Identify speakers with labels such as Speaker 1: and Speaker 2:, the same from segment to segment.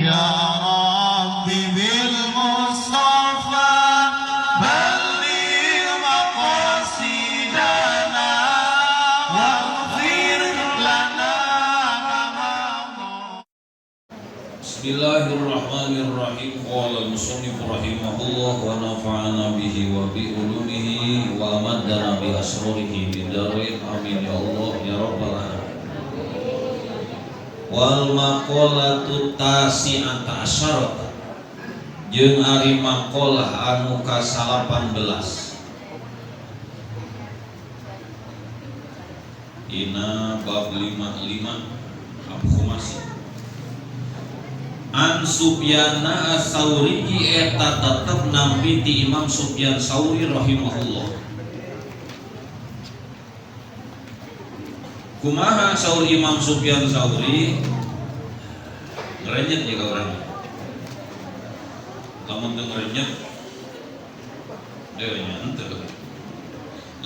Speaker 1: Ya Rabbi bil Mustafa balligh maqasidana waghfir lana ma madha.
Speaker 2: Bismillahirrahmanirrahim. Qala al-musannif rahimahullah wa nafa'ana bihi wa bi ulumihi wa amaddana bi asrarihi bid darain. Amin ya Allah ya rabbal alamin. Wal maqalatu tasi'ata asyarata jeung ari maqalah anu ka-18 dina bab 55 Al-Khumasi. An Sufyana As-Sauri eta tetep nampi ti Imam Sufyan Sauri rahimahullah. Kumaha saur Imam Sufyan Sauri? Ngerenyet ya ka urang. Lamun teu ngerenyet deui nya henteu.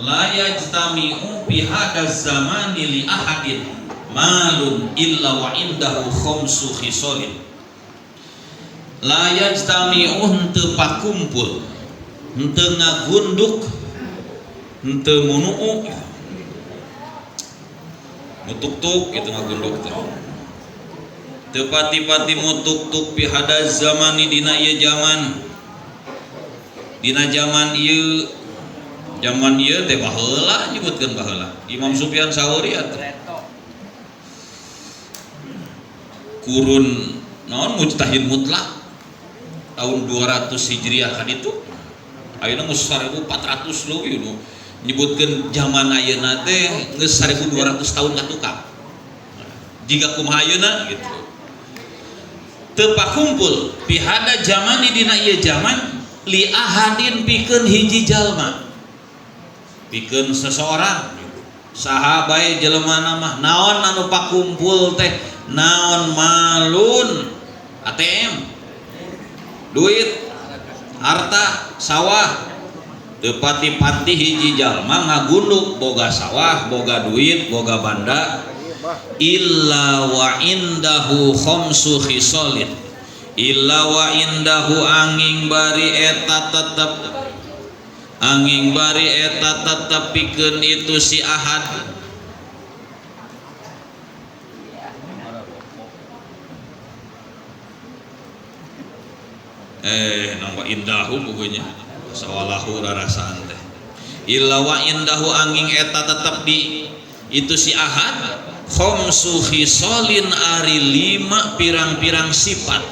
Speaker 2: La yajtami'u fi hadzal zamani li ahadin malun illa wa indahu khamsu khisalin. La yajtami'u henteu pakumpul, henteu ngagunduk, henteu munuu, mutuk-tuk gitu ngagunduk teh. Teu pati-pati mutuk-tuk fi hadzal zamani dina ieu zaman. Dina zaman ieu, zaman ieu teh baheula nyebutkeun baheula. Imam Sufyan Sauri atuh. Kurun naon mujtahid mutlak tahun 200 Hijriah kan itu. Ayeuna geus 1400 leuwih nu nyebutkeun zaman ayeuna teh geus 1200 tahun katukang. Jiga kumaha ayeuna gitu. Teu pakumpul fi hada zamani dina ieu zaman li ahadin pikeun hiji jalma. Pikeun seseorang gitu. Saha bae jelema mah naon anu pakumpul teh naon malun ATM duit harta sawah. Teu pati-pati hiji jalma ngagunduk boga sawah boga duit boga banda illa wa indahu khamsu khisalin illa wa indahu angin bari eta tetep angin bari eta tetep pikeun itu si ahad. Nambah indahu pokoknya sawalahu rarasaan teh illa wa indahu angin eta tetep di itu si ahad khamsu khisalin ari 5 pirang-pirang sifat.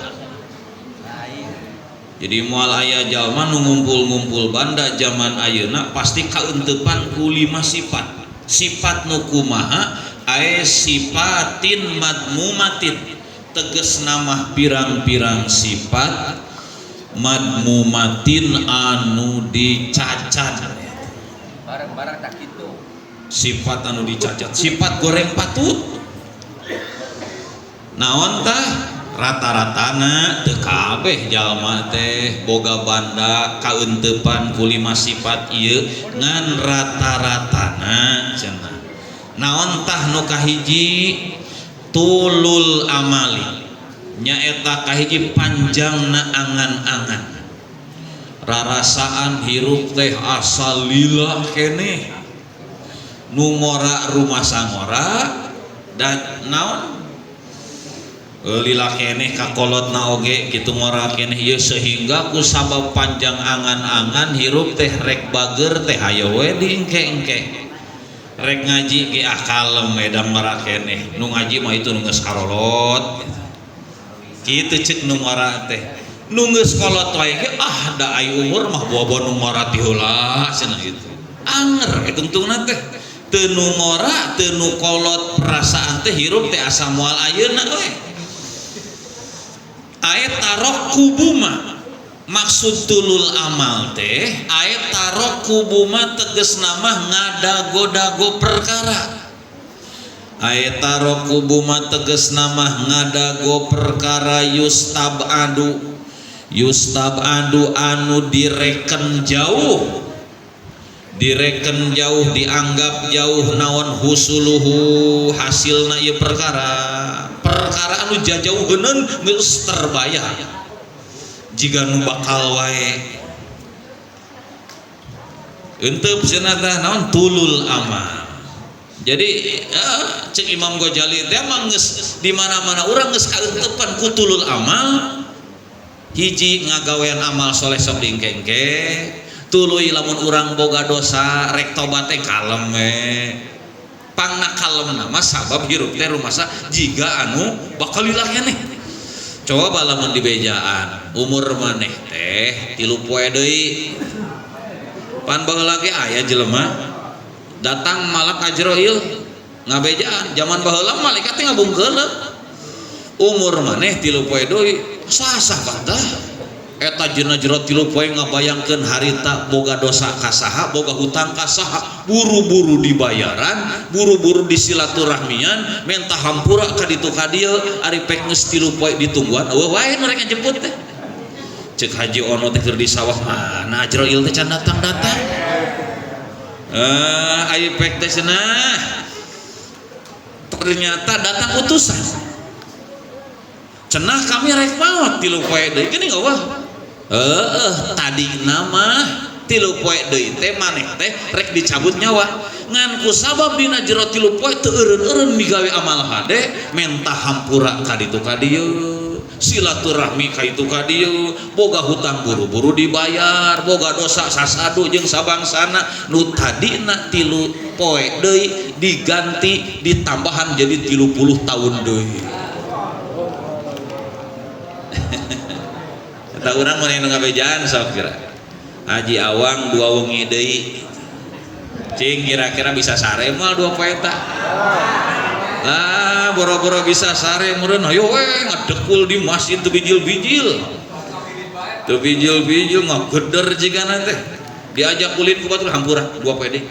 Speaker 2: Jadi moal aya jalma nu ngumpul-ngumpul banda zaman ayeuna pasti kaeuntepan ku 5 sifat. Sifat nu kumaha? Ae sifatin madmumatin, tegas nama pirang-pirang sifat madmumatin anu dicacat.
Speaker 3: Barang-barang tak gitu.
Speaker 2: Sifat anu dicacat, sifat goreng patut. Naon tah? Rata-ratana teu kabeh jalma teh boga banda kaeuntepan ku 5 sifat ieu ngan rata-ratana cenah. Naon tah nu kahiji? Tulul amali. Nyaeta kahiji panjangna angan-angan. Rarasaan hirup teh asal lila keneh. Nu ngora rumasa ngora dan naon? Lila keneh kakolotna oge kitu ngora keneh ieu sehingga ku sabab panjang angan-angan hirup teh rek bager teh hayo we diengke-engke. Rek ngaji ge ah kalem edang ngora keneh. Nu ngaji mah itu nu geus karolot. Kitu cek nu ngora teh. Nu geus kolot wae ge ah da ai umur mah buah-buah nu ngora ti heula cenah kitu. Anger tungtungna teh. Teu nu ngora, teu nu kolot perasaan teh hirup teh asa moal ayeuna we. Ae tarok kubuma maksud tulul amal teh ae tarok kubuma tegas nama ngadago-dago perkara. Ae tarok kubuma tegas nama ngadago perkara yustabadu. Yustabadu anu direken jauh. Direken jauh dianggap jauh naon husuluhu hasilna ieu perkara. Perkara anu jajauheuneun geus terbayang. Jiga nu bakal wae. Enteup cenah tah naon tulul amal. Jadi cek Imam Ghazali teh mah geus di mana-mana urang geus kaeunteupan ku tulul amal. Hiji ngagawean amal soleh sok diengke-engke, tuluy lamun urang boga dosa rek tobat teh kalem we. Pangna kalemna mah sabab hirup teh rumasa jiga anu bakal lila keneh. Coba lamun dibejaan umur maneh teh 3 poe deui. Pan baheula ge aya jelema datang malak Ajroil ngabejaan zaman baheula malaikat teh ngabungkeuleuk. Umur maneh 3 poe deui sasah batah eta jena jero 3 poe ngabayangkeun harita boga dosa ka saha boga hutang ka saha buru-buru dibayaran buru-buru disilaturahmian menta hampura ka ditu ka dieu ari pek geus 3 poe ditungguan eueuh wae nu rek ngajemput teh cek Haji Ono teh keur di sawah mana Ajroil teh can datang-datang ari pek teh cenah ternyata datang utusan cenah kami rek maot 3 poe deui geuning eueuh heueuh tadina mah 3 poe deui teh maneh teh rek dicabut nyawa ngan ku sabab dina jero 3 poe teu eureun-eureun migawe amal hade menta hampura ka ditu ka dieu silaturahmi ka itu ka dieu boga hutang buru-buru dibayar boga dosa sasadu jeung sabangsana nu tadina 3 poe deui diganti ditambahan jadi 30 tahun deui. Eta urang mun nu ngabejaan sok kira. Haji Awang 2 wengi deui. Cing kira-kira bisa sare moal 2 poe eta. Lah boro-boro bisa sare meureun hayo we ngadekul di masjid teu bijil-bijil. Teu bijil-bijil ngageder jigana teh. Diajak ulin ku batur hampura 2 poe deui.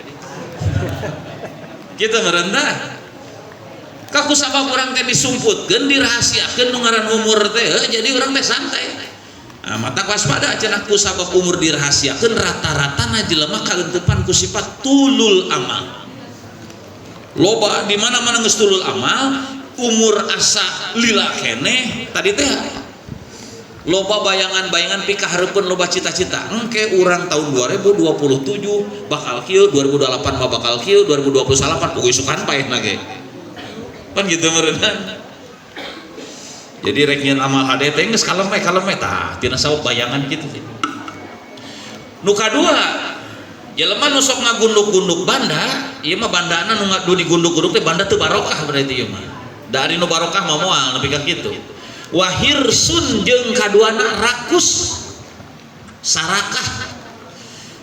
Speaker 2: Kitu meureun tah. Kaku sabab urang teh disumputkeun dirahasiakeun nu ngaran umur teh jadi urang teh santai. Nah, mata waspada cenah ku sabab umur dirahasiakeun rata-rata na jelema kaeuntepan ku sifat tulul amal. Loba di mana-mana geus tulul amal, umur asa lila keneh tadi teh loba bayangan-bayangan pikahareupeun loba cita-cita. Engke urang tahun 2027 bakal kieu, 2028 mah bakal kieu, 2028 pokoe isukan paehna ge. Pan gitu meureunna. Jadi rek nyeun amal hade teh geus kalem we tah tina sabab bayangan kitu sih. Nu kadua, jelema nu sok ngagunduk-gunduk banda, ieu mah bandana nu digunduk-gunduk teh banda teu barokah berarti ieu mah. Da ari nu barokah mah moal nepi ka kitu. Wahirsun jeung kaduana rakus sarakah.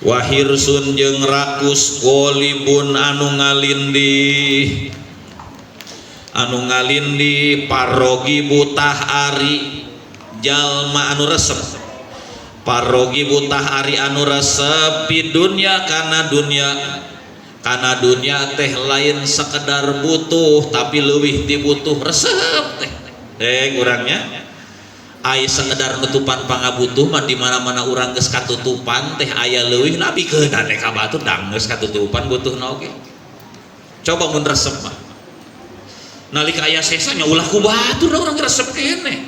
Speaker 2: Wahirsun jeung rakus golibun anu ngalindih. Anu ngalindi parogi butah ari jalma anu resep parogi butah ari anu resep di dunya kana dunya teh lain sekedar butuh tapi leuwih ti butuh resep teh urangnya ai sekedar nutupan pangabutuh mah di mana-mana urang geus katutupan teh aya leuwih nabi keuna teh ka batur dang geus katutupan butuhna oge coba mun resep mah nalika aya sesa nya ulah ku batur da urang resep keneh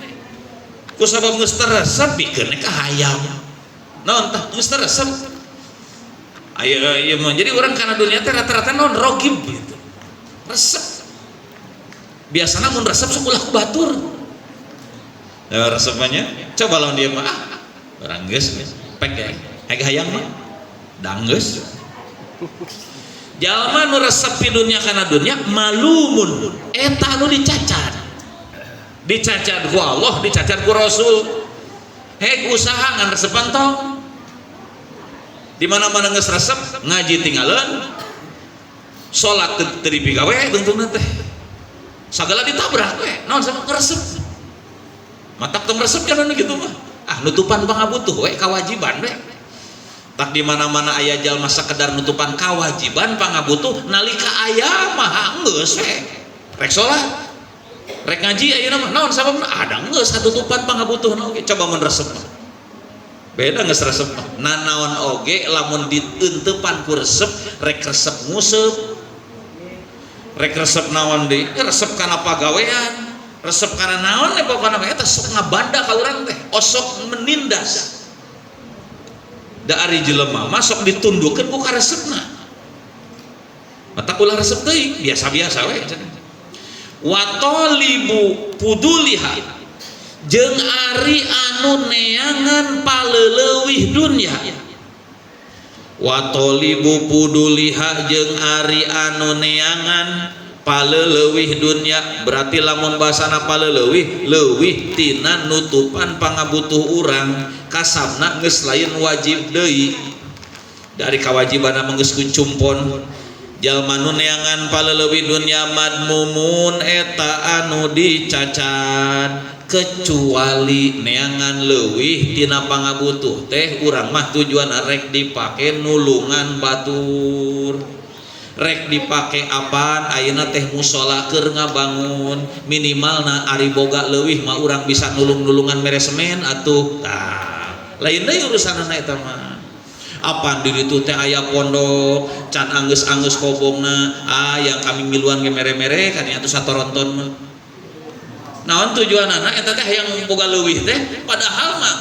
Speaker 2: ku sabab geus teresep pikeun ka hayam naon tah geus teresep aya ieu mah jadi urang kana dunia teh rata-rata naon rogib gitu resep biasana mun resep sok ulah ku batur ya resep mah nya coba lamun dia mah ah urang geus pek ya heg hayang mah dang geus. Jalma nu resep di dunia kana dunia malumun eta anu dicacat dicacat ku Allah dicacat ku Rasul heg usaha ngan resepan tong di mana-mana geus resep ngaji tinggalin salat teu dipigawe tungtungna teh sagala ditabrak we naon sama resep matak tong resep kan anu kitu mah ah nutupan pangabutuh we kawajiban we. Tak di mana-mana aya jalma sakedar nutupan kawajiban pangabutuh nalika aya mah geus we rek salat rek ngaji ayeuna mah naon sababna ada geus katutupan pangabutuhna oge coba mun resep mah beda geus resep mah nanaon oge lamun diteuntepan ku resep rek resep nguseup rek resep naon deui resep kana pagawean Resep kana naon we pokona mah eta sok ngabanda ka urang teh, osok menindas. Da ari jelema mah sok ditundukeun ku karesepna. Mata ulah resep teuing, biasa-biasa we cenah. Wa talibu puduliha jeung ari anu neangan paleleuwih dunya. Wa talibu puduliha jeung ari anu neangan paleleuwih dunya, berarti lamun basana paleleuwih leuwih tina nutupan pangabutuh urang, kasabna geus lain wajib deui. Dari kawajibanna mah geus kucumpon. Jalma nu neangan paleleuwih dunya madmumun eta anu dicacat, kecuali neangan leuwih tina pangabutuh teh urang mah tujuan rek dipake nulungan batur, rek dipake apaan ayeuna teh musala keur ngabangun, minimalna ari boga leuwih mah urang bisa nulung-nulungan mere semen atuh. Tah lain deui urusanna eta mah. Apaan di ditu teh aya pondok can anggeus-anggeus kobongna, ah yang kami miluan ge mere-mere kan atuh satoronton mah. Naon tujuanana eta teh hayang boga leuwih teh, padahal mah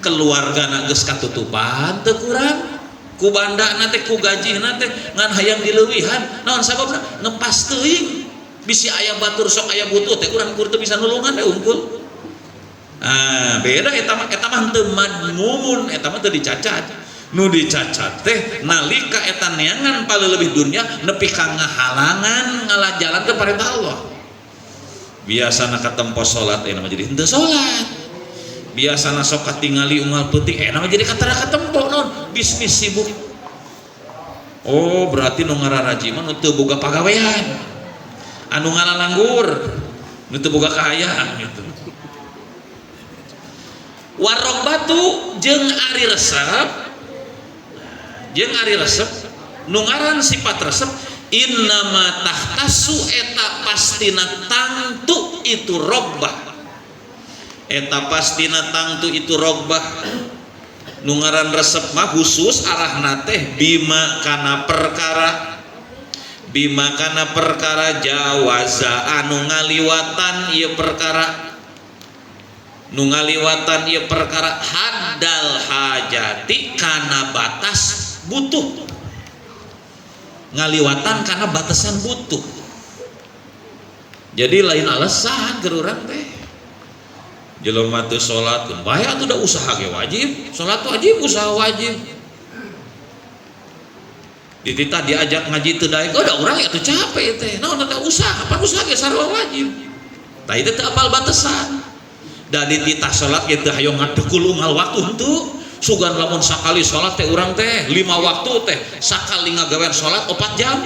Speaker 2: keluargana geus katutupan teu kurang ku bandana teh ku gajihna teh ngan hayang dileuwihan. Naon sababna? Ngepas teuing bisi aya batur sok aya butuh teh urang kur teu bisa nulungan teh unggul. Ah beda eta mah, eta mah teu madmumun, eta mah teu dicacat. Nu dicacat teh nalika eta neangan paleleuwih dunya nepi ka ngahalangan ngalajalan ke perintah Allah. Biasana katempo salat mah jadi henteu salat. Biasana sok katingali unggal peuting mah jadi katara katempo naon bisnis sibuk. Oh berarti nu ngararaji mah nu teu boga pagawean, anu ngalalanggur nu teu boga kahayang gitu. Warok batu jeung ari resep, jeung ari resep nu ngaran sifat resep innama tahtasu eta pastina tangtu itu robbah, eta pastina tangtu itu robbah. Nu ngaran resep mah khusus arahna teh bima kana perkara, bima kana perkara jawaza anu ngaliwatan ieu perkara, nu ngaliwatan ieu perkara haddal hajati kana batas butuh, ngaliwatan kana batasan butuh. Jadi lain alasan keur urang teh jelema teu salat bae atuh da usaha ge wajib, salat wajib, usaha wajib. Dititah diajak ngaji teu daek, oh da urang atuh capek teh. Naon teh usaha, apa usaha ge sarua wajib. Tah ieu teh apal batasan. Da dititah salat ge teu hayo ngadekul unggal waktu henteu. Sugan lamun sakali salat teh urang teh 5 waktu teh sakali ngagawean salat 4 jam.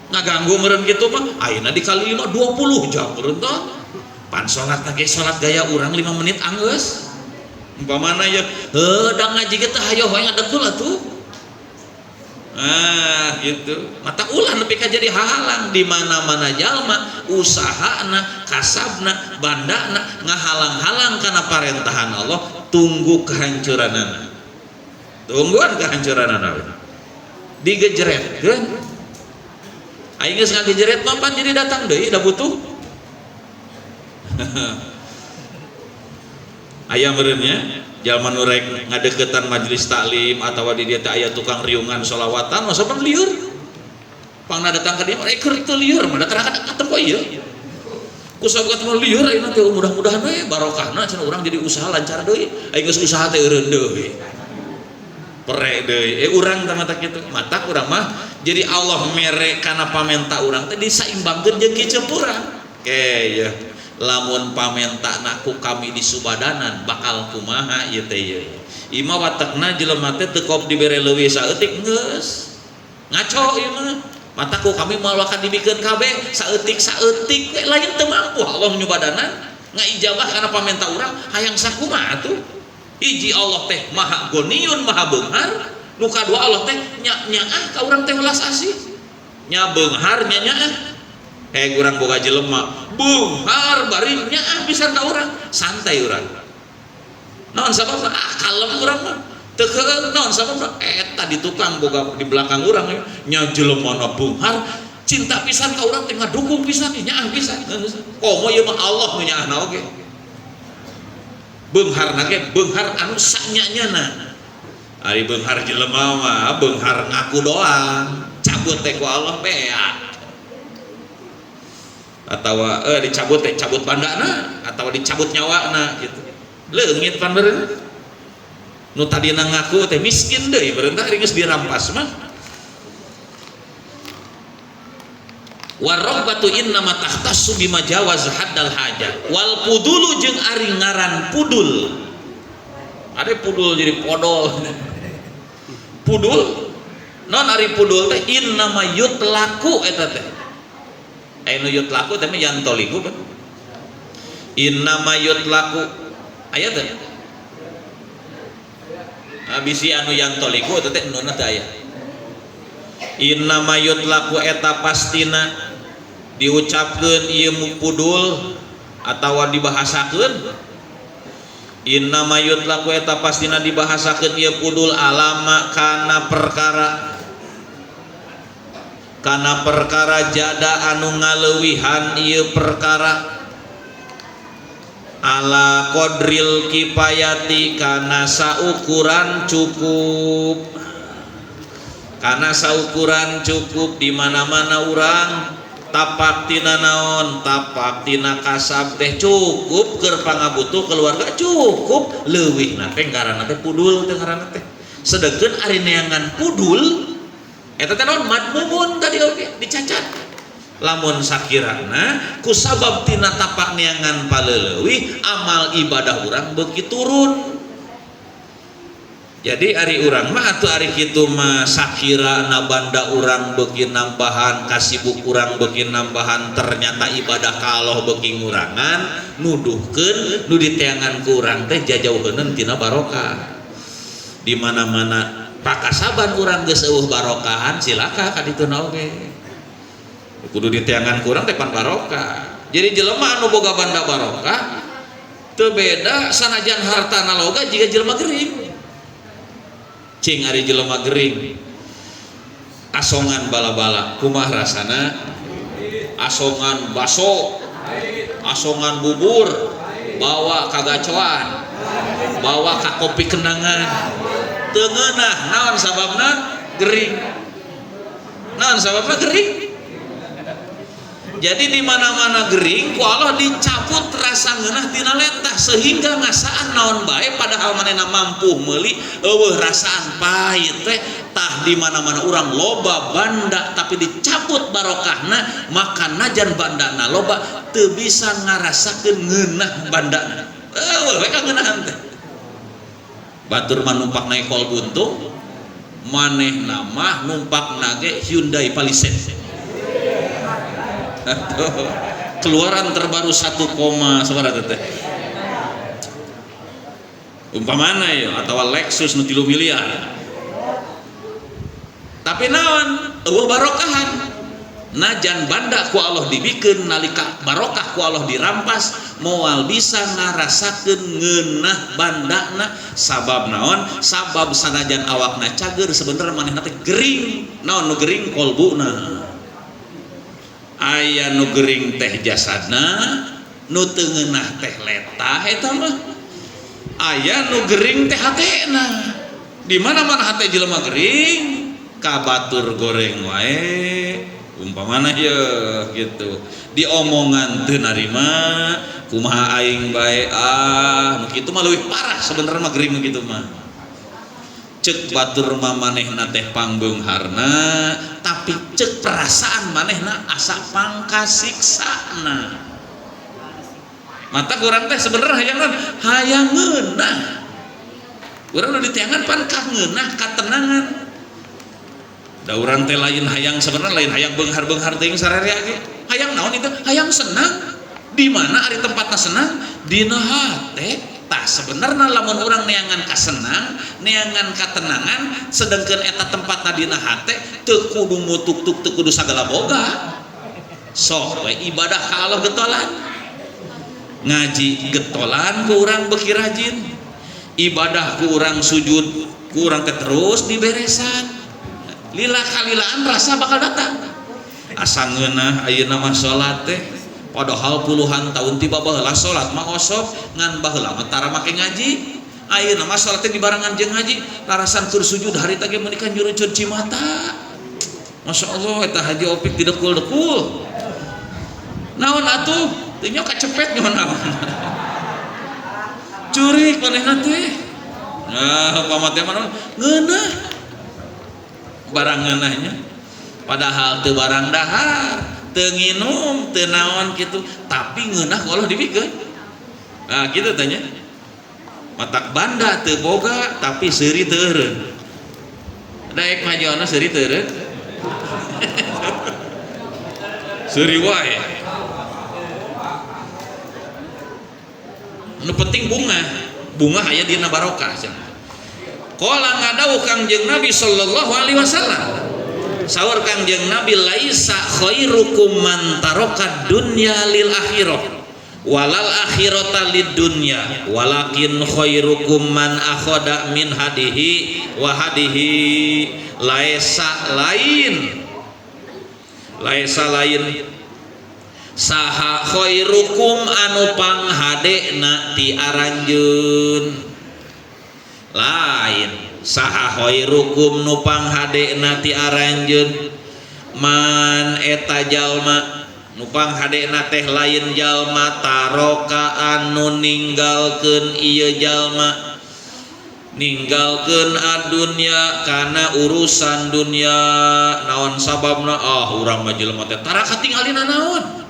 Speaker 2: Ngaganggu meureun kitu mah ayeuna dikali 5 20 jam meureun tah. Pan salat ge salat gaya urang 5 menit anggeus. Umpamana ye heuh da ngaji ge teh hayo hoyong ngadekul atuh. Ah gitu. Mata ulah nepi ka jadi hahalang di mana-mana jalma usahana, kasabna, bandana ngahalang-halang kana parentahan Allah, tunggu kehancuranana. Tungguan kehancuranana. Digejretkeun. Aing geus ngagejret mah pan jadi datang deui da butuh. Aya meureun nya jalma nu rek ngadeukeutan majelis taklim atawa di dieu teh aya tukang riungan sholawatan masa pan lieur. Pangna datang ka dieu mah keur teu lieur mah datang ka katempo ieu. Ku sabab mah lieur ayeuna teh mudah-mudahan we barokahna cenah urang jadi usaha lancar deui. Aing geus usaha teh eureun deui. Pere deui. Urang teh mata kitu. Matak urang mah jadi Allah mere kana pamenta urang teh disaimbangkeun jeung kiceum urang. Ke ya. Lamun pamenta ku kami di Subadanan bakal kumaha ieu teh ieu. Ima watekna jelema teh teu kop dibere leuwih saeutik geus. Ngaco ieu mah. Mata ku kami moal akan dibikeun kabeh saeutik-saeutik we lain teu mampu Allah nyubadanan ngaijabah kana pamenta urang hayang sakumaha atuh. Hiji Allah teh maha goniun maha beunghar, nu kadua Allah teh nya-nyaah ka urang teh welas asih. Nya beunghar nya nyaah. Urang boga jelema beunghar bari nyaah pisan ka urang, santai urang. Naon sababna? Ah kalem urang mah. Teu keueung naon sababna? Eta di tukang boga di belakang urang nya jelemana beunghar Cinta pisan ka urang teh ngadukung pisan, nyaah pisan. Komo ieu mah Allah nu nyaahna oge. Beungharna ge beunghar anu sanyanyana. Ari beunghar jelema mah beunghar ngaku doang, cabut teh ku Allah beak. Atawa dicabut teh cabut bandana atawa dicabut nyawana gitu. Leungit pan beureun. Nu tadina ngaku teh miskin deui beureun teh ari geus dirampas mah. Warrobbatu innama tahtassu bima jawaz haddal hajat wal pudulu jeung ari ngaran pudul. Ada pudul jadi podol. Pudul non ari pudul teh innama yutlaku eta teh. Aya nu yutlaku teh mah yantoliku kan. Innama yutlaku aya teh. Nah, bisi anu yantoliku eta teh nunna teh aya. Innama yutlaku eta pastina diucapkeun ieu pudul atawa dibahasakeun. Innama yutlaku eta pastina dibahasakeun ieu pudul alama kana perkara jada anu ngaleuwihan ieu perkara ala qadril kifayati kana saukuran cukup. Kana saukuran cukup di mana-mana urang tapak tina naon, tapak tina kasab teh cukup keur pangabutuh keluarga cukup, leuwihna teh ngaranna teh pudul teh ngaranna teh. Sedengkeun ari neangan pudul eta teh naon madmumun tadi oge dicacat. Lamun sakirana ku sabab tina tapak neangan paleleuwih amal ibadah urang beuki turun. Jadi ari urang mah atuh ari kitu mah sakirana banda urang beuki nambahan, kasibuk urang beuki nambahan, ternyata ibadah ka Allah beuki ngurangan, nuduhkeun nu diteangan ku urang teh jajauheuneun tina barokah. Di mana-mana pakasaban urang geus eueuh barokahan silaka ka dituna oge. Kudu diteangan ku urang teh pan barokah. Jadi jelema anu boga banda barokah teu beda sanajan hartana loga jiga jelema gering. Cing ari jelema gering asongan bala-bala kumaha rasana, asongan baso, asongan bubur, bawa kagacoan, bawa ka kopi kenangan, teu ngeunah. Naon sababna? Gering. Naon sababna? Gering. Jadi di mana-mana gering ku Allah dicabut rasa ngeunah tina letah sehingga ngasaan naon bae padahal manehna mampu meuli eueuh rasaan pahit teh. Tah di mana-mana urang loba banda tapi dicabut barokahna, maka najan bandana loba teu bisa ngarasakeun ngeunah bandana. Eueuh we ka ngeunahan teh. Batur mah numpak naik kol buntung, manehna mah numpak nage Hyundai Palisade. Keluaran terbaru 1, sabaraha teh umpamana ya, atau Lexus nu 3 miliar. Tapi naon eueuh barokahan. Najan banda ku Allah dibikeun nalika barokah ku Allah dirampas, moal bisa ngarasakeun ngeunah bandana. Sabab naon? Sabab sanajan awakna cager sebenarnya manehna teh gering. Naon nu gering? Kolbuna. Aya nu gering teh jasadna, nu teu ngeunah teh letah eta mah. Aya nu gering teh hatena. Di mana-mana hate jelema gering, ka batur goreng wae umpamana ieu gitu. Diomongan teu narima, kumaha aing bae ah, nu kitu mah leuwih parah sebenarnya mah gering nu kitu mah. Cek batur mah manehna teh pangbeungharna, tapi cek perasaan manehna asa pangkasiksana. Mata kurang teh sebenarnya hayang naon? Hayang ngeunah. Urang nu diteangan pan ka ngeunah katenangan. Da urang teh lain hayang sebenarnya lain hayang beunghar-beunghar teuing sararea ge. Hayang naon itu? Hayang senang. Di mana ari tempatna senang? Dina hate. Tah sebenarnya lamun urang neangan kasenang, neangan katenangan, sedengkeun eta tempatna dina hate teu kudu mutuk-tuk, teu kudu sagala boga. Sok we ibadah ka Allah getolan. Ngaji getolan ku urang beuki rajin. Ibadah ku urang sujud, ku urang teh terus diberesan. Lila kalilaan rasa bakal datang. Asa ngeunah ayeuna mah salat teh. Padahal puluhan tahun ti baheula salat mah osok ngan baheula mah tara make ngaji. Ayeuna mah salat teh dibarengan jeung ngaji, larasan keur sujud harita ge meuni ka nyurucun cimata. Masya Allah eta Haji Opik didekul-dekul. Naon atuh? Teu nya kacepet naon. Curik manehna teh. Nah, pamatnya mah ngeunah. Barang ngeunahnya. Padahal teu barang dahar, teu nginum, teu naon kitu, tapi ngeunah ku Allah dibikeun. Nah, kitu tanya. Matak banda teu boga tapi seuri teu eureun. Daek majoana seuri teu eureun. Seuri wae. Nu penting bunga, bunga aya dina barokah cenah. Qala ngadawuh Kangjeng Nabi sallallahu alaihi wasallam. Saur Kangjeng Nabi laisa khairukum man taraka dunya lil akhirah walal akhirata lid dunya walakin khairukum man akhada min hadihi wa hadihi. Laisa lain, laisa lain saha khairukum anu panghadena ti aranjeun. Lain saha khairukum nu panghadena ti aranjeun man eta jalma nu panghadena teh lain jalma taroka anu ninggalkeun ieu jalma, ninggalkeun adunya kana urusan dunya. Naon sababna? Ah urang mah jelema teh tara katingalina naon,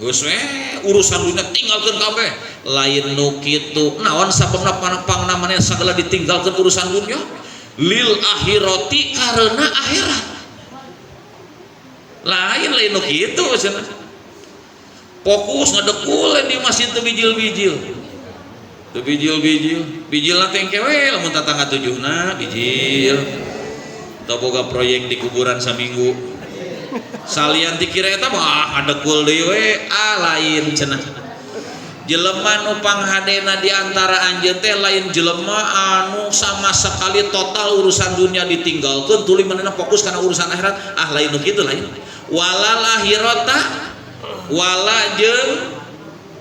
Speaker 2: geus we urusan dunia tinggalkeun kabeh. Lain nu kitu. Naon sababna pangna maneh sagala ditinggalkeun urusan dunia? Lil akhirati karena akhirat. Lain lain nu kitu cenah. Fokus ngedekul di masjid teu bijil-bijil. Teu bijil-bijil, bijilna teh engke we lamun tatangga tujuhna bijil. Teu boga proyek di kuburan saminggu. Salian dikira eta mah ngadekul deui we, ah lain cenah. Jelema nu panghadena di antara anjeun teh lain jelema anu sama sekali total urusan dunia ditinggalkeun tuluy manehna fokus kana urusan akhirat. Ah lain nu kitu lain. Walal akhirata wala jeung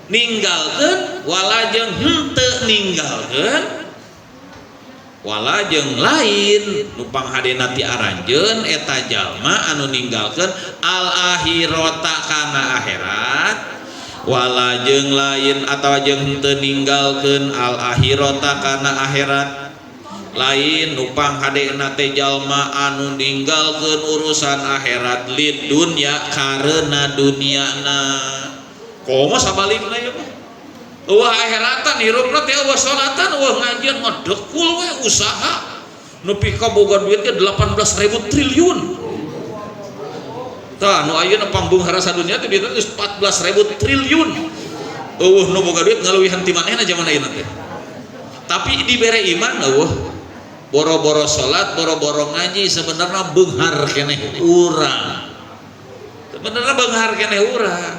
Speaker 2: ninggalkeun, wala jeung henteu ninggalkeun, wala jeung lain nu panghadena ti aranjeun eta jalma anu ninggalkeun al akhirata kana akhirat, wala jeung lain atawa jeung henteu ninggalkeun al akhirata kana akhirat. Lain nu panghadena teh jalma anu ninggalkeun urusan akhirat lid dunya karena duniana. Komo sabalikna ieu mah. Eueuh akhiratan hirupna teh eueuh salatan eueuh ngajian ngedekul we usaha nepi ka boga duit ge 18.000 triliun. Tah nu ayeuna pangbeunghara sadunya teh duitna geus 14.000 triliun. Eueuh nu boga duit ngaleuwihan ti manehna jaman ayeuna teh. Tapi dibere iman eueuh boro-boro salat, boro-boro ngaji sebenarnya beunghar keneh urang. Sebenarnya beunghar keneh urang.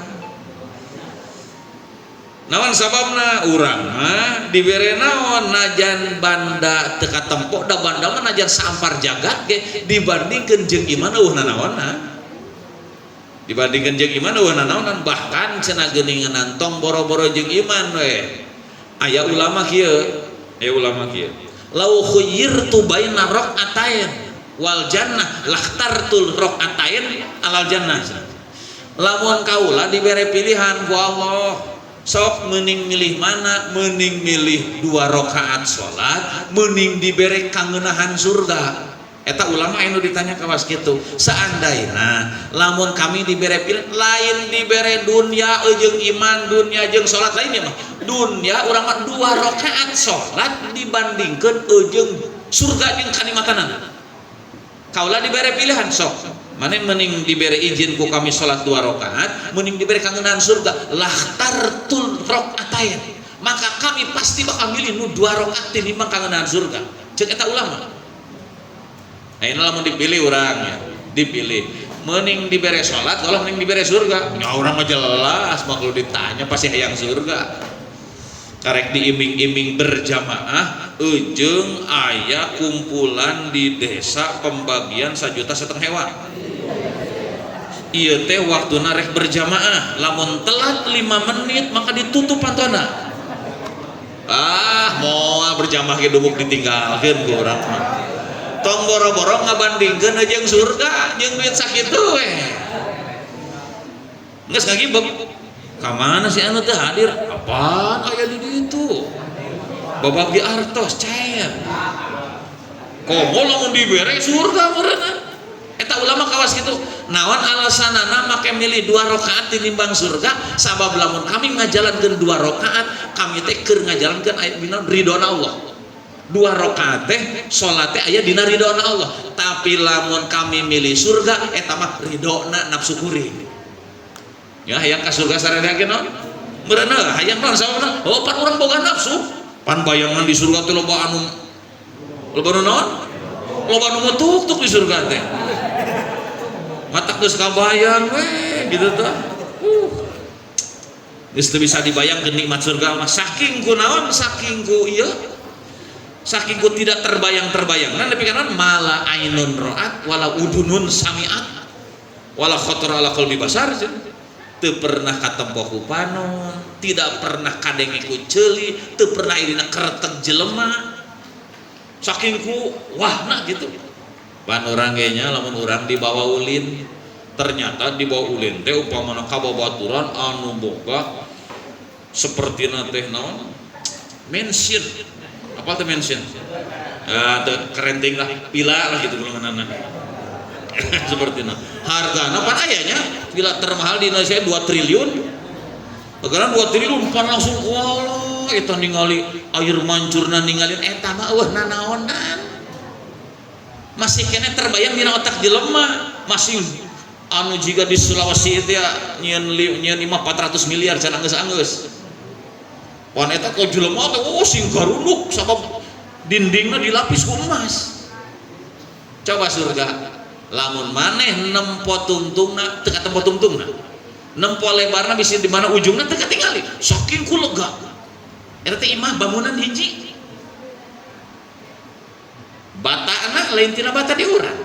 Speaker 2: Naon sababna urang mah dibere naon najan banda teu katempo da banda mah najan sampar jagat ge dibandingkeun jeung iman eueuh nanaonna. Dibandingkeun jeung iman eueuh nanaonan, bahkan cenah geuningan tong boro-boro jeung iman we. Aya ulama kieu, aya ulama kieu. Lau khuyyirtu baina raq'atain wal jannah lakhtartul raq'atain alal jannah. Lamun kaula dibere pilihan ku Allah, sok mending milih mana? Mending milih 2 rakaat salat, mending dibere kangeunahan surga. Eta ulama anu ditanya kawas kitu. Seandaina lamun kami dibere pilih, lain dibere dunia jeung iman, dunia jeung salat lain ya mah. Dunia urang mah 2 rakaat salat dibandingkeun jeung surga jeung kanikmatanana. Kaula dibere pilihan sok. Mane mending dibere izin ku kami salat 2 rakaat, mending dibere kangeunahan surga, lahtartul rakaatain. Maka kami pasti bakal milih nu 2 rakaat tinimbang kangeunahan surga. Ceuk eta ulama. Nah, ini lamun dipilih urang ya, dipilih. Mending dibere salat kalau mending dibere surga. Ya urang mah jelas, mah kalau ditanya pasti hayang surga. Karek diiming-iming berjamaah ujung aya kumpulan di desa pembagian 1,5 juta hewan. Ieu teh waktuna rek berjamaah, lamun telat 5 menit maka ditutup pantona. Ah, moal berjamaah ge dubuk ditinggalkeun ku urang mah. Tong boro-boro ngabandingkeun jeung surga jeung duit sakitu we. Geus ngagibeg. Ka mana si anu teh hadir? Apaan aya di ditu? Babagi artos cair. Komo lamun dibere surga meureunna. Eta ulama kawas kitu. Naon alasanana make milih 2 rakaat tinimbang surga? Sabab lamun kami ngajalankeun 2 rakaat, kami teh keur ngajalankeun ayat dina ridona Allah. 2 rakaat teh salat teh aya dina ridona Allah. Tapi lamun kami milih surga eta mah ridona nafsu kuring. Ya hayang ka surga sararea ge naon? Meureunna hayang naon sababna? Oh pan urang boga nafsu. Pan bayangan di surga teh loba anu loba nu naon? Loba nu mutuk-tuk di surga teh. Matak geus kabayang we gitu tah. Geus teu bisa dibayangkeun nikmat surga mah saking ku naon saking ku ieu saking ku tidak terbayang-terbayang. Nah nepi kana mala ainun ra'at wala udunun sami'at wala khatar ala qalbi basar. Teu pernah katempo ku panon, tidak pernah kadenge ku ceuli, teu pernah irina kereteg jelema. Saking ku wahna gitu. Pan urang ge nya lamun urang dibawa ulin, ternyata dibawa ulin teh upamana ka babaturan anu boga sapertina teh naon? Mansion. Apa teh mansion? Ah, teu kerenting lah, pila lah gitu golonganna. Sepertina. Hargana pan aya nya pila termahal di Indonesia 2 triliun. Karena 2 triliun pan langsung walah eta ningali air mancurna ningalin eta mah eueuh nanaonan. Masih keneh terbayang dina otak jelema, masih anu jiga di Sulawesi itu ya nyieun imah 400 miliar can anggeus-anggeus. Pan eta ka jelema teh oh sing garunduk sabab dindingna dilapis ku emas. Coba surga lamun maneh nempo tungtungna teu katempo tungtungna. Nempo lebarna bisi di mana ujungna teu katingali. Saking ku lega. Eta teh imah bangunan hiji. Batana lain tina bata di urang.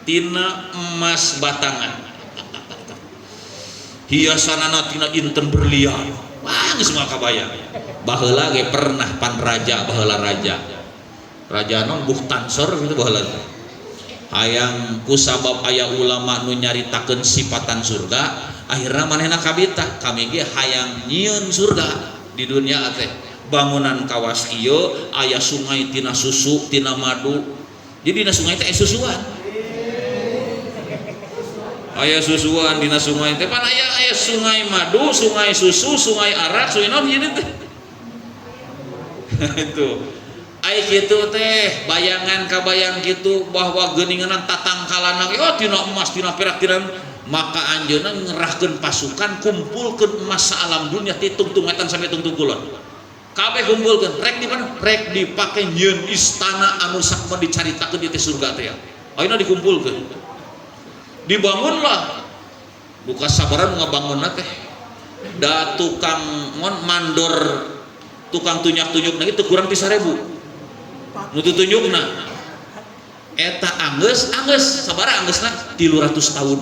Speaker 2: Tina emas batangan. Hiasanana tina inten berlian. Wah, geus moal kabayang. Baheula ge pernah pan raja baheula raja. Raja non Bukhtansor gitu baheula. Hayang kusabab aya ulama nu nyaritakeun sifatan surga, akhirna manehna kabita, kami ge hayang nyieun surga di dunia teh. Bangunan kawas ieu aya sungai tina susu, tina madu. Jadi dina sungai teh aya susuan. Aya susuan dina sungai teh pan aya sungai madu, sungai susu, sungai arak, sungai naon ieu teh. Itu. Ai kitu teh bayangan kabayang kitu bahwa geuninganan tatangkalana ge oh tina emas, tina perak, tina maka anjeunna ngerahkeun pasukan kumpulkeun emas saalam dunia ti tungtung wetan sampai tungtung kulon. Kabeh kumpulkeun, rek di mana? Rek dipake nyieun istana anu sakmah dicaritakeun di teh surga teh ya. Ayeuna dikumpulkeun. Dibangunlah. Duka sabaran ngabangunna teh. Da tukang ngon mandor tukang tunyak-tunyukna itu kurang ti 1000. Nu tutunyukna. Eta anggeus, anggeus sabaraha anggeusna? 300 tahun.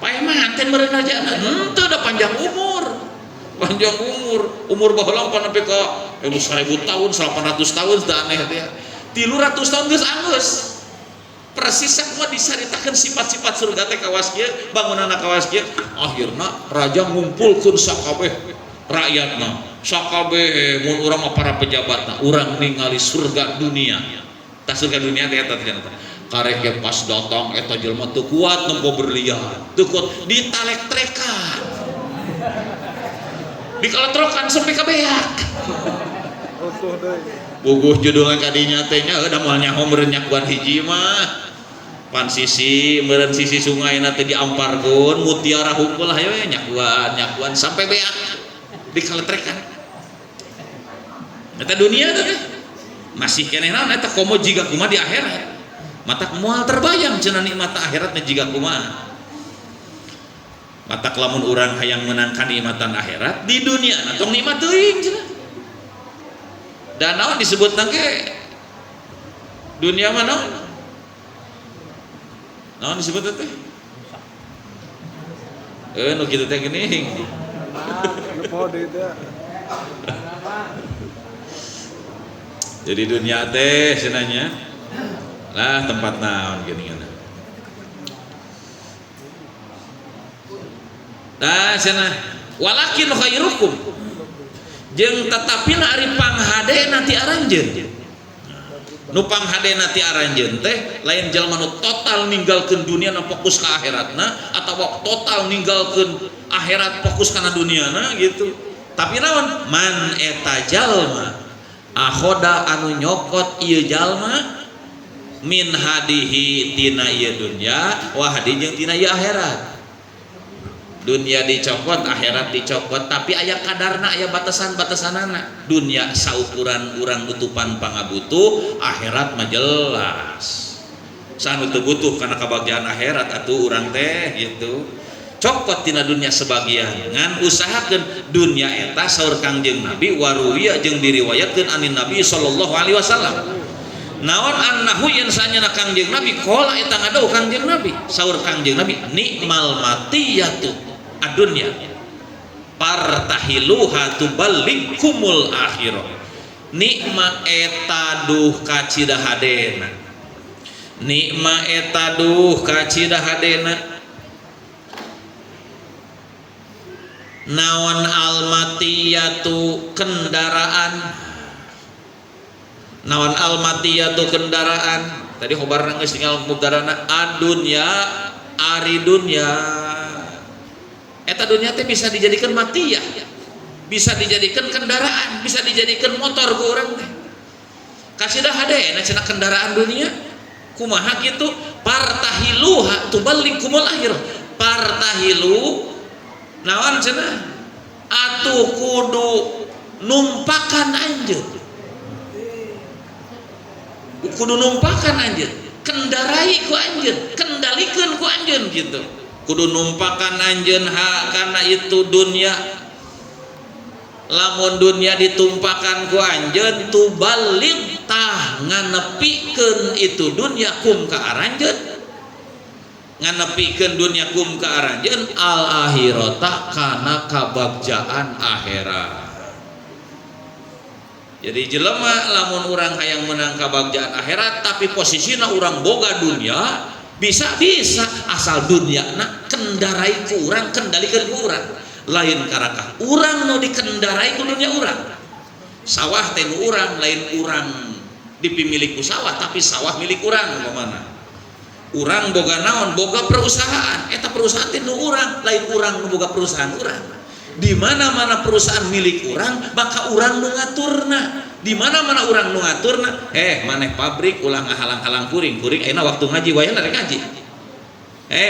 Speaker 2: Paeh manten meureun rajana. Henteu da panjang umur. Panjang umur, umur baheula pan nepi ka 1000 tahun, 800 tahun da aneh teh. 300 tahun geus anggeus. Persis sakumaha disaritakeun sifat-sifat surga teh kawas kieu, bangunanna kawas kieu. Akhirna raja ngumpulkeun sakabeh rakyatna, sakabeh mun urang mah para pejabatna, urang ningali surga dunia. Tah surga dunia teh eta teh. Karek ge pas datang eta jelema teu kuat nempo berlian, teu kuat ditalek-trekan. Dikaletrokan sampai ka beak.
Speaker 4: Utuh deui.
Speaker 2: Buguh judulna kadinya teh nya da moal nyaho meureun nyakuan hiji mah. Pan sisi meureun sisi sungaina teh diamparkeun mutiara hungkul hayo we nyakuan nyakuan sampai beak dikaletrekan. Eta dunia teh masih keneh naon eta komo jiga kumaha di akhirat. Matak moal terbayang cenah nikmat akhiratna jiga kumaha. Matak lamun urang hayang meunang kanikmatan akhirat di dunia na tong nikmat teuing cenah. Dan naon disebutna ge dunia mah naon? Naon disebutna teh? Nu kitu teh geuning.
Speaker 4: Nu poho deui teh.
Speaker 2: Jadi dunia teh cenah lah tempat naon geuningan. Nah cenah walakin khairukum jeung tetapina ari panghadena ti aranjeun. Nu panghadena ti aranjeun teh lain jalma nu total ninggalkeun dunia na fokus ka akhiratna atawa total ninggalkeun akhirat fokus kana duniana gitu. Tapi naon man eta jalma akhoda anu nyokot ieu jalma min hadihi tina ieu dunya wa hadi jeung tina ieu akhirat. Dunia dicokot, akhirat dicokot, tapi aya kadarna, aya batasan-batasanana. Dunia saukuran urang nutupan pangabutuh, akhirat mah jelas. Sanu teu butuh kana kabagjaan akhirat atuh urang teh gitu. Cokot tina dunia sebagian, ngan usahakeun dunia eta saur Kangjeng Nabi waruwiya jeung diriwayatkeun anin Nabi sallallahu alaihi wasallam. Naon annahu yen sanyana Kangjeng Nabi qala eta ngadau Kangjeng Nabi saur Kangjeng Nabi nikmal matiyatu adunya partahiluha tuballigkumul akhirah. Nikma eta duh kacida hadena, nikma eta duh kacida hadena. Naon almatiyatu kendaraan, naon almatiyatu kendaraan. Tadi khobarna geus tinggal mubtarana adunya ari dunya. Eta dunia teh bisa dijadikan matiyah, bisa dijadikan kendaraan, bisa dijadikan motor ku urang teh. Kasidah hadena cenah kendaraan dunia. Kumaha kitu? Partahiluha tuballigkumul akhir. Partahilu naon cenah? Atuh kudu numpakan anjeun. Kudu numpakan anjeun, kendarai ku anjeun, kendalikeun ku anjeun gitu. Kudu numpakan anjeun ha karena itu dunia. Lamun dunia ditumpakan ku anjeun tubalik tah nganepikeun itu dunia kum ka aranjeun. Nganepikeun dunia kum ka aranjeun al akhirata kana kabagjaan akhirat. Jadi jelema lamun urang hayang menang kabagjaan akhirat tapi posisina urang boga dunia bisa-bisa asal dunia na kendarai ku urang, kendalikeun ku urang. Lain karakah urang nu dikendarai ku dunia urang. Sawah teh nu urang, lain urang dipimilik ku sawah tapi sawah milik urang umpamana. Urang boga naon? Boga perusahaan. Eta perusahaan teh nu urang, lain urang nu boga perusahaan urang. Di mana-mana perusahaan milik urang, maka urang nu ngaturna. Di mana-mana urang nu ngaturna, maneh pabrik ulah ngahalang-halang kuring, kuring ayeuna waktu ngaji wayahna rek ngaji.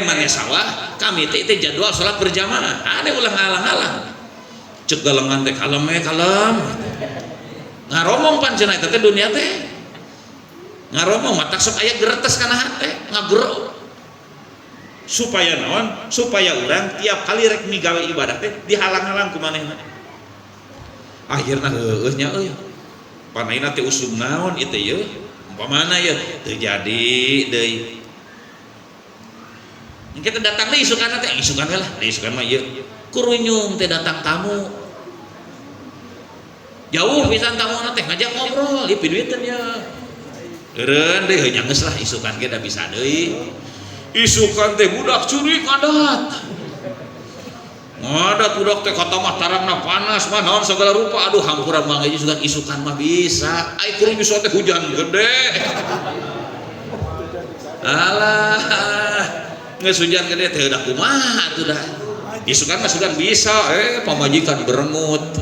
Speaker 2: Maneh sawah, kami teh teh jadwal salat berjamaah, ade ulah ngahalang-halang. Cek galengan teh kalem we kalem. Ngaromong pan cenah eta teh dunia teh. Ngaromong matak sok aya geretes kana hate, ngagero. Supaya naon? Supaya urang tiap kali rek migawe ibadah teh dihalang-halang ku manehna. Akhirna heueuh nya euy. Panaina teh usum naon ieu teh ieu? Umpamana ieu teu jadi deui. Kita datang deui isukan teh, isukan we lah, isukan mah ieu. Kurunyung teh datang tamu. Jauh pisan tamuna teh ngajak ngobrol, ieu piduiteun ye. Eureun deui heuh nya geus lah isukan ge da bisa deui. Isukan teh budak curi ngadat. Ngadat budak teh kata mah tarangna panas mah naon segala rupa. Aduh hampura mah geus isukan, isukan mah bisa. Ai kuring isukan teh hujan gede. Alah, geus hujan gede teh udah kumaha atuh dah. Isukan mah sugan bisa, pamajikan berengut.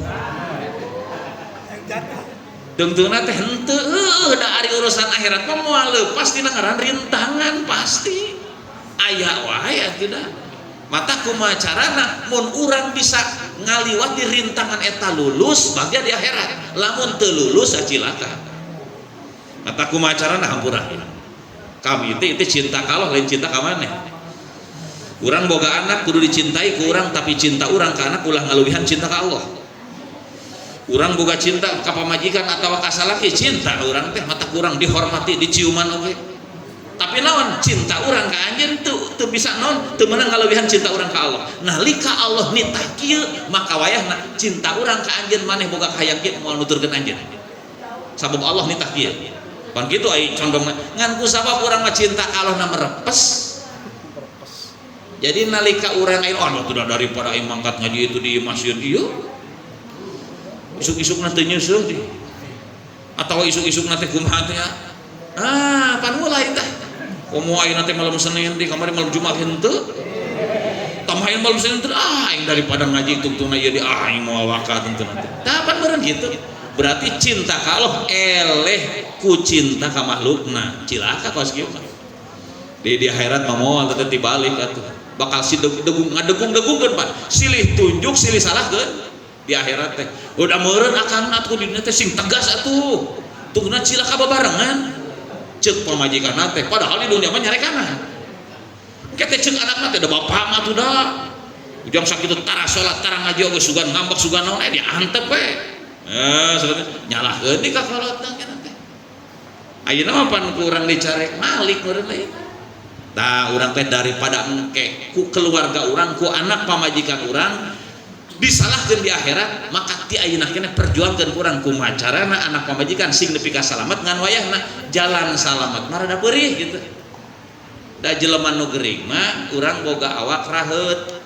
Speaker 2: Tungtungna teh henteu heueuh da ari urusan akhirat mah moal leupas dina ngaran rintangan pasti. Aya wae atuh dah. Mata kumaha carana mun urang bisa ngaliwat di rintangan eta lulus bagja di akhirat. Lamun teu lulus cilaka. Mata kumaha carana hampura. Kami teh itu cinta ka Allah lain cinta ka maneh. Urang boga anak kudu dicintai ku urang tapi cinta urang ka anak ulah ngaluwihan cinta ka Allah. Urang boga cinta ka pamajikan atawa ka salaki cinta urang teh mata kurang dihormati diciuman oge. Tapi Tapi naon cinta urang ka anjeun teu bisa naon teu meunang ngalebihan cinta urang ka Allah. Nalika Allah nitah kieu maka wayahna cinta urang ka anjeun maneh boga kahayang kieu moal nuturkeun anjeun. Sabab Allah nitah kieu. Pan kitu ai condong ngan ku sabab urang mah cinta ka Allah na merepes. Jadi nalika urang aing oh tuh daripada aing mangkat ngaji itu di masjid ieu. Isuk-isukna teu nyeuseut di. Atawa isuk-isukna teh kumaha teh ya? Ah, pan mulai tah. Komo ayeuna teh malam Senin di kamari malam Jumat henteu. Tambahin malam Senin teh ah aing daripada ngaji tungtungna ieu di ah aing moal wakat henteu nanti. Tah pan meureun kitu. Berarti cinta ka Allah eleh ku cinta ka makhlukna. Cilaka kos kieu mah. Di akhirat mah moal teh tibalik atuh. Bakal si degung ngadegung-degungkeun pan. Silih tunjuk silih salahkeun di akhirat teh. Udah meureun akang atuh di dinya teh sing tegas atuh. Tungna cilaka babarengan. Cek pamajikan teh padahal di dunia mah nyarekana. Kete cek anakna teh da bapak mah atuh da. Ujang sakitu tara salat tara ngaji oge sugan ngambek sugan naon diantep we. Sebenarnya nyalahkeun di ka kolotna kana teh. Ayeuna mah pan ku urang dicarek malik meureun lain. Tah urang teh daripada engke ku keluarga urang ku anak pamajikan urang disalahkeun di akhirat maka ti ayeuna keneh perjuangkeun kurang kumaha carana anak pamajikan sing nepi ka salamet ngan wayahna jalan salamet mah rada peurih gitu. Da jelema nu gering mah urang boga awak raheut.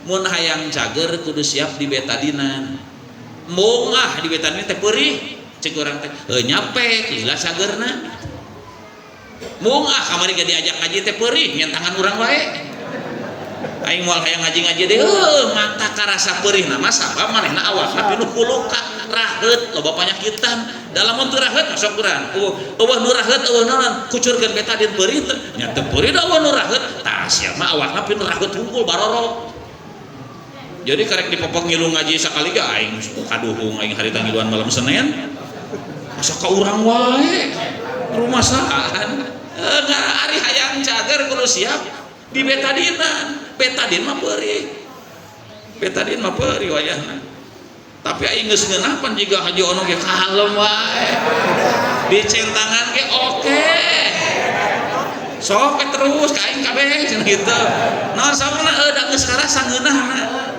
Speaker 2: Mun hayang cager kudu siap di betadinan. Embung ah di betadinan teh peurih cek urang teh heuh nyapek lila cagerna. Mung ah kamari ge diajak ngaji teh peurih nyentangan urang wae. Aing moal hayang ngaji-ngaji deh, mata karasa peurih nama sabab manehna awakna pinuh ku luka raheut loba panyakitan. Da lamun teu raheut masuk urang. Eueuh nu raheut eueuh naon kucurkeun betadin peurih teh. Nya teu peurih da eueuh nu raheut. Tah sia mah awakna pinuh raheut hungkul barorok. Jadi karek dipopok ngilu ngaji sakali ge aing kaduhung aing harita ngiluan malam Senin. Masa ka urang wae. Rumasaan. Ari hayang cager kudu siap di betadinan. Betadin mah peurih. Betadin mah peurih wayahna. Tapi aing geus ngeunah pan jiga Haji Ono ge kalem wae. Dicentangan ge oke. Sok terus ka aing kabeh cenah kitu. Naon sababna da geus karasa ngeunahna.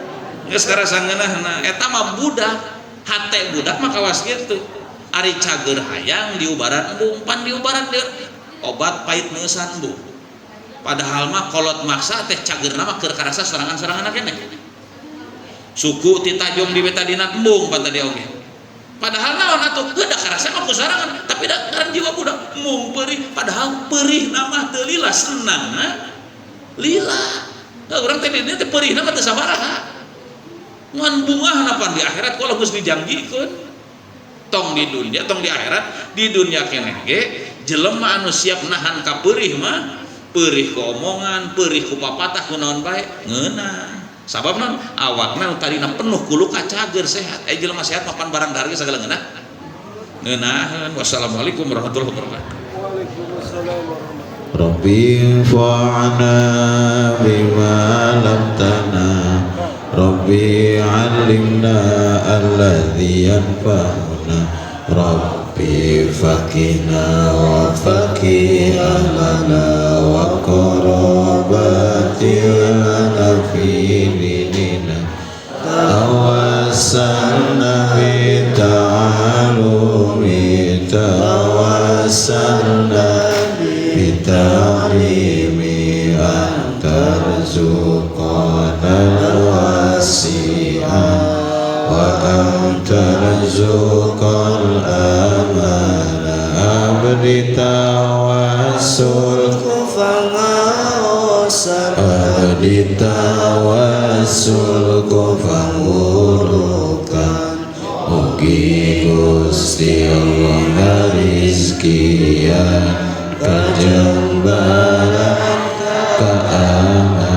Speaker 2: Geus karasa ngeunahna. Eta mah budak, hate budak mah kawas kitu. Ari cager hayang diubaran embung, pan diubaran deui obat pahit neusan embung. Padahal mah kolot maksa teh cagerna mah keur karasa sorangan-sorangan keneh. Suku ti tajong di betadina embung pan tadi oge. Padahal naon atuh heuh da karasa mah ku sorangan, tapi da ngaran jiwa budak embung peurih, padahal peurih mah teu lila senangna lila. Heuh urang teh di dieu teh peurihna mah teu sabaraha. Ngan bungahna pan di akhirat kalau geus dijanjikeun. Tong di dunia, tong di akhirat, di dunia keneh ge jelema anu siap nahan ka peurih mah peurih ku omongan, peurih ku papatah ku naon bae ngeunah. Sabab naon? Awakna nu tadina penuh ku luka cager sehat. Jelema sehat mapan barang dahar ge sagala ngeunah. Ngeunaheun. Wassalamualaikum warahmatullahi wabarakatuh.
Speaker 4: Waalaikumsalam warahmatullahi.
Speaker 1: Rabbi fa'ana bima lam tana Rabbi 'allimna alladhi yanfa'una Rabbi faqina wa faqi ahlana wa qarabatina fi dinina tawassalna bi ta'alumi tawassalna bi ta'limi an tarzuqana wasi'an wa an tarzuqal amana abdi tawassul abdi tawassul kufangurukan mugi Gusti Allah ngarizkian kajembaran keamanan.